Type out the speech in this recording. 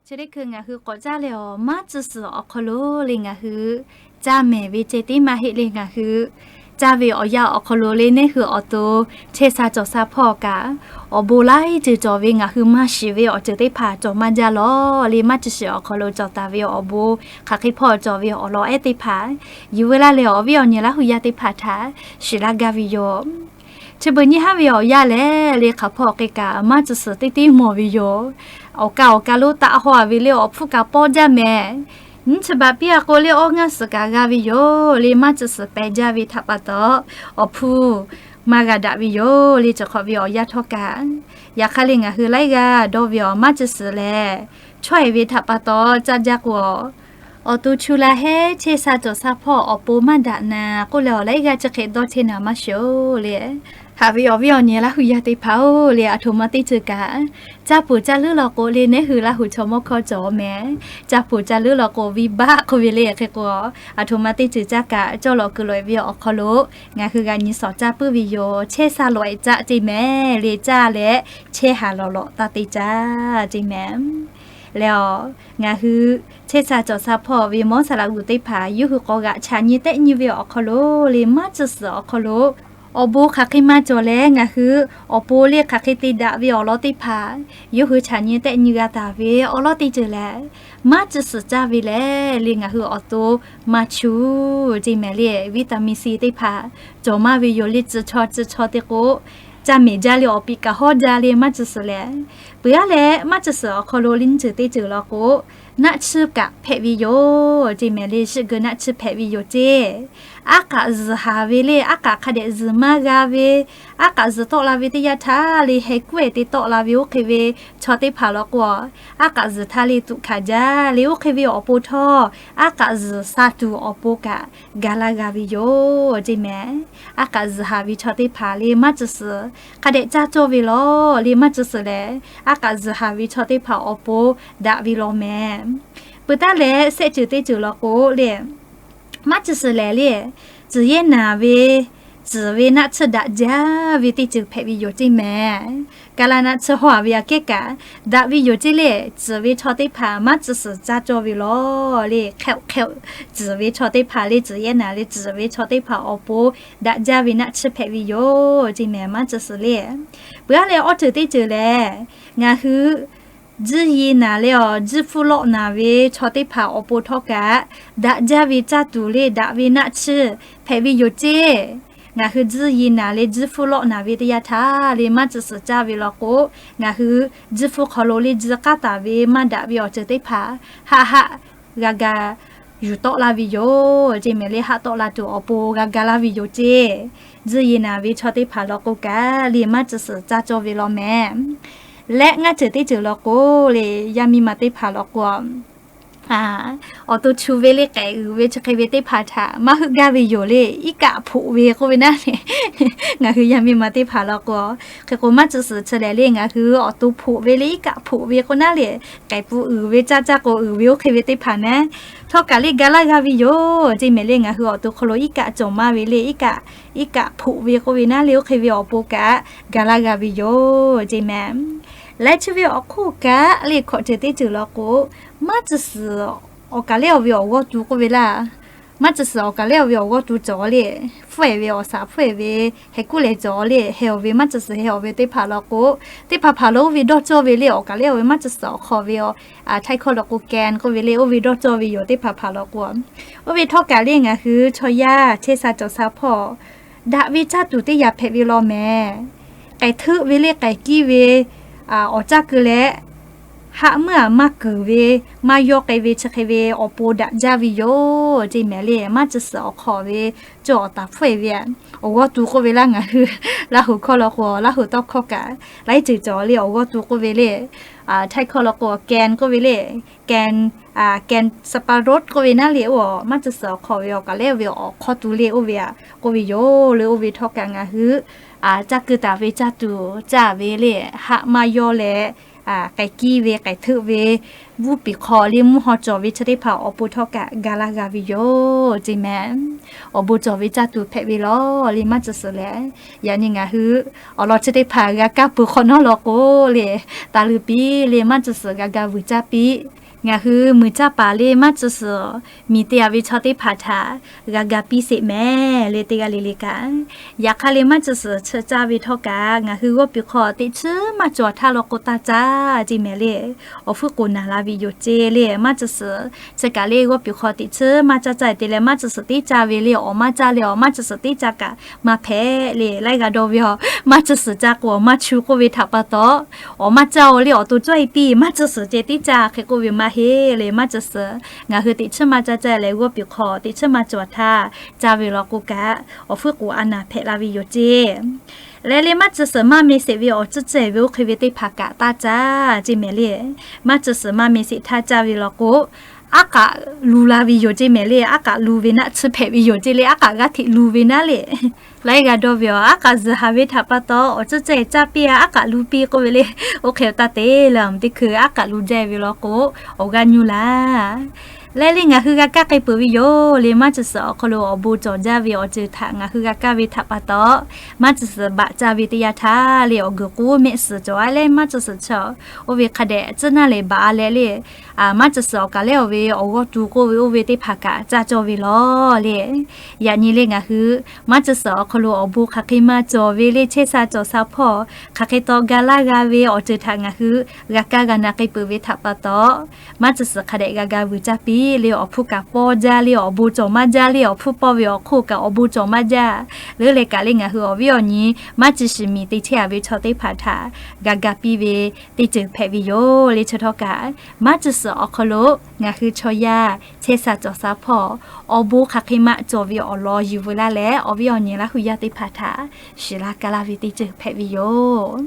Chi teˇ hkui ngaˬ hui k'awꞈ caˇ leh awˬ maˇ tcuhˬ suhˍ awˬ hk'aw lo le ngaˬ hui caˇ mehˍ ve ceh tiˉ maˇ heˆ le ngaˬ hui caˇ ve awˬ yanˇ awˬ hk'aw lo le neˇ hui awˬ to chehˇ sha cawˬ sha hpawˇ kaꞈ, awˬ bon laiˉ ceuˬ cawˬ ve ngaˬ hui maˇ shiˍ ve awˬ ceuˬ teˇ hpaˍ cawˬ maˇ jaˇ lawˬ le. Maˇ tcuhˬ suhˍ awˬ hk'aw lo cawˬ taˍ ve awˬ bon hk'aˬ hk'e hpawˇ cawˬ ve awˬ lawn ehˉ teˇ hpaˍ yuˬ veu laˇ leh awˬ viˉ awˬ nyi Laˇ hu yaˇ teˇ hpaˍ htaꞈ shiˍ laˇ gaˇ ve yoˬ. Chi beuꞈ nyi haˉ ve awˬ yanˇ lehˬ le hk'aˬ hpawˇ k'e kaꞈ maˇ tcuhˬ suhˍ teˇ tiˉ mawˬ ve yoˬ. Awˬ ka awˬ ka lo taˆ haw ve le awˬ hpfuhˇ kaꞈ pawˇ jaˇ mehˍ. Nyiˇ chi baꞈ piˇ a k'o le awˇ ngaˇ suhˍ kaꞈ g'a ve yoˬ le. Maˇ tcuhˬ suhˍ peh jaˇ ve htaꞈ pa taw awˬ hpfuhˇ maˇ g'a daꞈ ve yoˬ le. Chi hk'awꞈ ve awˬ yanˇ htawˇ kaꞈ, yaꞈ hk'aˇ le ngaˬ hui laiˉ g'aˇ dawˇ ve awˬ maˇ tcuhˬ suhˍ lehˬ, chaweh ve htaꞈ pa taw caˇ jaˇ k'o, awˬ to chu la hehˉ chehˇ sha cawˬ sha hpawˇ awˬ pon maˇ daꞈ naˍ k'oˆ leh awˬ laiˉ g'aˇ chi hk'e dawˇ chehˇ naˍ maˇ shiˍ-oˬ le. Haꞈ ve awˬ viˉ awˬ nyi Laˇ hu yaˇ teˇ hpaˍ-oˬ le, aˬ htoꞈ ma teˇ ceuˬ kaꞈ caˇ peuˬ caˇ leuˉ law k'o le neˇ hui Laˇ hu chaw mawˇ hkawˇ cawˬ mehˍ. Caˇ peuˬ caˇ leuˉ law k'o viˇ baˆ k'oˆ ve le hk'e k'o, aˬ htoꞈ ma teˇ ceuˬ caˇ kaꞈ cawˇ lawꞈ kuiˬ lawꞈ-e ve awˬ hk'aw lo ngaˬ hui g'a nyi shawˍ caˇ puiˉ ve yoˬ. Chehˇ sha lawꞈ-e caˇ ce mehˍ le. Caˇ leh chehˇ haˍ lawꞈ lawꞈ taˇ te caˇ ce mehˍ. Leh awˬ, ngaˬ hui chehˇ sha cawˬ sha hpawˇ ve mawˇ saˍ laꞈ g'uˬ teˇ hpaˍ yawˇ hui k'awꞈ g'aꞈ chaꞈ nyi tehˆ nyi ve awˬ hk'aw lo le maˇ tcuhˬ suhˍ awˬ hk'aw lo awˬ bon hk'aˬ hk'e maˇ cawˬ leh ngaˬ hui awˬ pon le hk'aˬ hk'e te daꞈ ve awˬ lawn teˇ hpaˍ yawˇ hui chaꞈ nyi tehˆ nyi g'a taˍ ve awˬ lawn teˇ ceuˬ lehˬ, maˇ tcuhˬ suhˍ caˇ ve lehˬ le ngaˬ hui awˬ to maˇ chu ce mehˍ le. Vitamin C teˇ hpaˍ cawˬ maˇ ve yoˬ le. Tcuh chaw tcuh chaw te k'o caˇ mehˍ jaˇ le awˬ piˍ kaꞈ hawˉ jaˇ le maˇ tcuhˬ suhˍ lehˬ. Peuˬ aˉ leh maˇ tcuhˬ suhˍ awˬ hk'aw lo le nyiˇ ceuˬ teˇ ceuˬ law k'o, naˆ tsuhˇ kaꞈ hpehꞈ ve yoˬ ce mehˍ le. Shiˆ geu naˆ tsuhˇ hpehꞈ ve yoˬ ce. Aˉ k'aꞈ zuhˬ haˍ ve le, aˉ k'aꞈ hk'a dehꞈ zuhˬ maˇ g'a ve, aˉ k'aꞈ zuhˬ tawˆ la ve teˇ yanˇ htaˇ le heh kuˉ-e te tawˆ la ve oˇ hk'e ve chaw teˇ hpaˍ law k'o, aˉ k'aꞈ zuhˬ htaˇ le tuꞈ hkanˍ jaˇ le. Oˇ hk'e ve awˬ pon htawˇ, aˉ k'aꞈ zuhˬ sha tuˬ awˬ pon kaꞈ ga laˇ g'a ve yoˬ ce mehˍ. Aˉ k'aꞈ zuhˬ haˍ ve chaw teˇ hpaˍ le maˇ tcuhˬ suhˍ hk'a dehꞈ caˇ cawˇ ve lawˬ le. Maˇ tcuhˬ suhˍ lehˬ, aˉ k'aꞈ zuhˬ haˍ ve chaw teˇ hpaˍ awˬ pon daꞈ ve lawˬ mehˍ. Peuˬ taˉ leh sehˆ ceuˬ teˇ ceuˬ law k'o le, maˇ tcuhˬ suhˍ lehˬ le, tcuhˬ yehˇ naˍ ve, tcuhˬ ve naˆ tsuhˇ daꞈ jaˇ ve teˇ ceuˬ hpehꞈ ve yoˬ ce mehˍ. Ka la naˆ tsuhˇ hawˉ-a ve aꞈ kehˉ kaꞈ daꞈ ve yoˬ ce le. Tcuhˬ ve chaw teˇ hpaˍ maˇ tcuhˬ suhˍ caˇ cawˇ ve lawˬ le. Hk'e hk'e tcuhˬ ve chaw teˇ hpaˍ le, tcuhˬ yehˇ naˍ le tcuhˬ ve chaw teˇ hpaˍ awˬ pon daꞈ jaˇ ve naˆ tsuhˇ hpehꞈ ve yoˬ ce mehˍ. Maˇ tcuhˬ suhˍ le, peuˬ aˉ leh awˇ ceuˬ teˇ ceuˬ lehˬ, ngaˬ hui tzuhˇ ye naˍ leh awˬ tzuhˇ hpfuhˇ lawˆ naˍ ve chaw teˇ hpaˍ awˬ pon htawˇ kaꞈ daꞈ jaˇ ve caˇ tuˬ le daꞈ ve naˆ tsuhˇ hpehꞈ ve yoˬ ce. Ngaˬ hui tzuhˇ ye naˍ leh tzuhˇ hpfuhˇ lawˆ naˍ ve teˇ yanˇ htaˇ le maˇ tcuhˬ suhˍ caˇ ve law k'o, ngaˬ hui tzuhˇ hpfuhˇ hk'aw lo le tzuhˇ k'aˉ taˍ ve maˇ daꞈ ve awˬ ceuˬ teˇ hpaˍ haˆ haˆ g'a ga yuˬ tawˆ laˇ ve yoˬ ce mehˍ le. Haˆ tawˆ la tuˬ awˬ pon g'a ga laˇ ve yoˬ ce. Tzuhˇ ye naˍ ve chaw teˇ hpaˍ law k'o kaꞈ le maˇ tcuhˬ suhˍ caˇ cawˇ ve lawˬ mehˍ. Leh ngaˇ ceuˬ teˇ ceuˬ law k'o le, yaˇ miˇ ma teˇ hpaˍ law k'o, awˬ to chu ve le k'ehˬ uiˍ ve chi hk'e ve teˇ hpaˍ htaꞈ maˇ heuˆ gaˇ ve yoˬ le. Iˉ kaˆ hpoꞈ ve k'oˆ ve naˉ le, ngaˬ hui yaˇ miˇ ma teˇ hpaˍ law k'o, hk'e k'o maˇ tcuhˬ suhˍ chi lehˬ le ngaˬ hui awˬ to hpoꞈ ve le iˉ kaˆ hpoꞈ ve k'o naˉ le, k'ehˬ pun uiˍ ve caˇ caˇ k'o uiˍ ve oˇ hk'e ve teˇ hpaˍ naˉ htawˇ kaꞈ le ga laˇ g'a ve yoˬ ce mehˍ le. Ngaˬ hui awˬ to hk'aw lo iˉ kaˆ cawˬ maˇ ve le, iˉ kaˆ, iˉ kaˆ hpoꞈ ve k'oˆ ve naˉ le oˇ hk'e ve awˬ pon kaꞈ ga laˇ g'a ve yoˬ ce mehˍ. Laiˉ chi ve awˬ hk'oˆ kaꞈ le hkawꞈ ceuˬ teˇ ceuˬ law k'o, maˇ tcuhˬ suhˍ awˬ kaˬ lehˉ awˬ ve awˬ g'awˇ tu k'oˆ ve laˇ. Maˇ tcuhˬ suhˍ awˬ kaˬ lehˉ awˬ ve awˬ g'awˇ tu cawˬ le, hpfuhˇ-e ve awˬ shaˍ hpfuhˇ-e ve heh kuˉ leh cawˬ le. Heh awˬ ve maˇ tcuhˬ suhˍ heh awˬ ve teˇ hpaˍ law k'o, teˇ hpaˍ hpaˍ lo oˇ ve dawˇ cawˇ ve le awˬ kaˬ lehˉ awˬ ve maˇ tcuhˬ suhˍ awˬ hk'aw ve awˬ htaiˇ hkawˇ law k'o can k'oˆ ve le oˇ ve dawˇ cawˇ ve yoˬ teˇ hpaˍ hpaˍ law k'o. Oˇ ve htawˇ kaꞈ le ngaˬ hui chaw yaˇ chehˇ sha cawˬ sha hpawˇ daꞈ ve caˇ tuˬ teˇ yaꞈ hpehꞈ ve lawˬ mehˍ. K'ehˬ hteuˆ ve le k'ehˬ kiˇ ve awˬ caˇ keu leh, haˆ meuˇ aꞈ maˇ kuiˬ ve, maˇ yawˇ k'ai ve chi hk'e ve awˬ pon daꞈ jaˇ ve yoˬ ce mehˍ le. Maˇ tcuhˬ suhˍ awˬ hk'aw ve cawˬ awˬ taˍ hpfuhˇ-e ve awˬ g'awˇ tu k'oˆ ve laˇ. Ngaˬ hui Laˇ huˍ hkawˇ law k'o, Laˇ huˍ tawˇ hkawˇ kaꞈ laiˉ ceuˬ cawˬ le awˬ g'awˇ tu k'oˆ ve le. Htaiˇ hkawˇ law k'o can k'oˆ ve le, can, can sparrow k'oˆ ve naˉ le oˇ maˇ tcuhˬ suhˍ awˬ hk'aw ve awˬ kaˬ lehˉ ve awˬ hkawˇ tu le oˇ ve aꞈ k'oˆ ve yoˬ le. Oˇ ve htawˇ kaꞈ ngaˬ hui caˇ keu taˍ ve caˇ tuˬ caˇ ve le, haˆ maˇ yawˇ leh k'ai kiˇ ve k'ai hteuˆ ve, vuˇ piˍ hk'aw le mvuhˇ haw cawˬ ve chi teˇ hpaˍ awˬ pon htawˇ kaꞈ ga laˇ g'a ve yoˬ ceˇ mehˍ. Awˬ bon cawˬ ve caˇ tuˬ hpehꞈ ve lawˬ le maˇ tcuhˍ suhˍ lehˬ. Yaꞈ nyi ngaˬ hui awˬ lawn chi teˇ hpaˍ g'a kaˇ peuˬ hk'awꞈ nawˉ law k'o le, taˍ luˬ piˇ le maˇ tcuhˍ suhˍ g'a ga vuiˬ caˇ piˇ. Ngaˬ hui muiˬ caˇ paˍ le maˇ tcuhˍ suhˍ miˬ te a ve chaw teˇ hpaˍ htaꞈ g'a ga piˇ sheˍ mehˍ le teˇ g'aˇ le le kaꞈ. Yaꞈ hk'aˇ le maˇ tcuhˍ suhˍ chi caˇ ve htawˇ kaꞈ ngaˬ hui g'awˇ piˍ hk'aw teꞈ chiˉ maˇ cawˬ htaˇ law k'o taˇ caˇ ceˇ mehˍ le. Awˬ hpfuhˇ k'oˍ naˬ la ve yoˬ ceˇ le maˇ tcuhˍ suhˍ. Chi kaꞈ le g'awˇ piˍ hk'aw teꞈ chiˉ maˇ caˇ caˇ te leh maˇ tcuhˍ suhˍ teˇ caˇ ve le awˬ maˇ caˇ le awˬ maˇ tcuhˍ suhˍ teˇ caˇ kaꞈ maˇ hpehꞈ le laiˉ g'a dawˇ ve a. Maˇ tcuhˍ suhˍ caˇ k'o awˬ maˇ chu k'oˆ ve htaꞈ pa taw, awˬ maˇ caˇ o le awˬ to cawˇ e piˇ maˇ tcuhˍ suhˍ ceh teˇ caˇ hk'e k'oˆ ve maˇ heˆ le maˇ tcuhˍ suhˍ. Ngaˬ hui teꞈ chiˉ maˇ caˇ caˇ leh g'awˇ piˍ hk'aw teꞈ chiˉ maˇ cawˬ htaˇ caˇ ve law k'o kaꞈ, awˬ hpfuhˇ k'oˍ a naˬ hpehꞈ la ve yoˬ ceˇ. Leh le maˇ tcuhˍ suhˍ maˇ me sheˍ ve awˬ tcuhˉ cehˬ ve oˇ hk'e ve teˇ hpaˍ kaꞈ taˇ caˇ ceˇ mehˍ le. Maˇ tcuhˍ suhˍ maˇ me sheˍ htaˇ caˇ ve law k'o, aˉ k'aꞈ lu la ve yoˬ ceˇ mehˍ le. Aˉ k'aꞈ lu ve naˆ tsuhˇ hpehꞈ ve yoˬ ceˇ le. Aˉ k'aꞈ g'aˇ hteꞈ lu ve naˆ le laiˉ g'a dawˇ ve a. Aˉ k'aꞈ zuhˬ haˍ ve htaꞈ pa taw awˬ tcuhˉ cehˬ caˇ piˇ a, aˉ k'aꞈ lu piˇ k'oˆ ve le. Oˇ hk'e taˇ te le, teˇ hkui aˉ k'aꞈ lu jaˇ ve law k'o, awˬ g'aˇ nyuˇ laˇ. Leh le ngaˬ hui g'a kaˇ k'ai peuˬ ve yoˬ le maˇ tcuhˍ suhˍ awˬ hk'aw lo awˬ bon cawˬ jaˇ ve awˬ ceuˬ htaꞈ ngaˬ hui g'a kaˇ ve htaꞈ pa taw, maˇ tcuhˍ suhˍ baꞈ caˇ ve teˇ yanˇ htaˇ le awˬ guiˬ k'oˉ mehˆ suhˍ cawˬ a leh maˇ tcuhˍ suhˍ chaw oˇ ve hk'a dehꞈ tcuhˉ naˇ lehˬ baꞈ a leh le maˇ tcuhˍ suhˍ awˬ kaˬ lehˉ awˬ ve awˬ g'awˇ tu k'oˆ ve oˇ ve teˇ hpaˍ kaꞈ caˇ cawˇ ve lawˬ le. Yaꞈ nyi le ngaˬ hui maˇ tcuhˍ suhˍ awˬ hk'aw lo awˬ bon hk'aˬ hk'e maˇ cawˬ ve le chehˇ sha cawˬ sha hpawˇ hk'aˬ hk'e taw ga laˇ g'a ve awˬ ceuˬ htaꞈ ngaˬ hui g'a kaˇ g'a na k'ai peuˬ ve htaꞈ pa taw, maˇ tcuhˍ suhˍ hk'a dehꞈ g'a ga vuiˬ caˇ piˇ le awˬ hpfuhˇ kaꞈ pawˇ jaˇ le awˬ bon cawˬ maˇ jaˇ le awˬ hpfuhˇ pawˇ ve awˬ hk'oˆ kaꞈ awˬ bon cawˬ maˇ jaˇ. Leuˉ leh kaꞈ le ngaˬ hui awˬ viˉ awˬ nyi maˇ tcuhˍ suhˍ miˬ te chehˇ a ve chaw teˇ hpaˍ htaꞈ g'a ga piˇ ve teˇ ceuˬ hpehꞈ ve yoˬ le chi htawˇ kaꞈ, maˇ tcuhˍ suhˍ awˬ hk'aw lo ngaˬ hui chaw yaˇ chehˇ sha cawˬ sha hpawˇ awˬ bon hk'aˬ hk'e maˇ cawˬ ve awˬ lawn yuˬ veu laˇ leh awˬ viˉ awˬ nyi laˇ hui yaˇ teˇ hpaˍ htaꞈ shiˍ laˇ ka laˇ ve teˇ ceuˬ hpehꞈ ve yoˬ.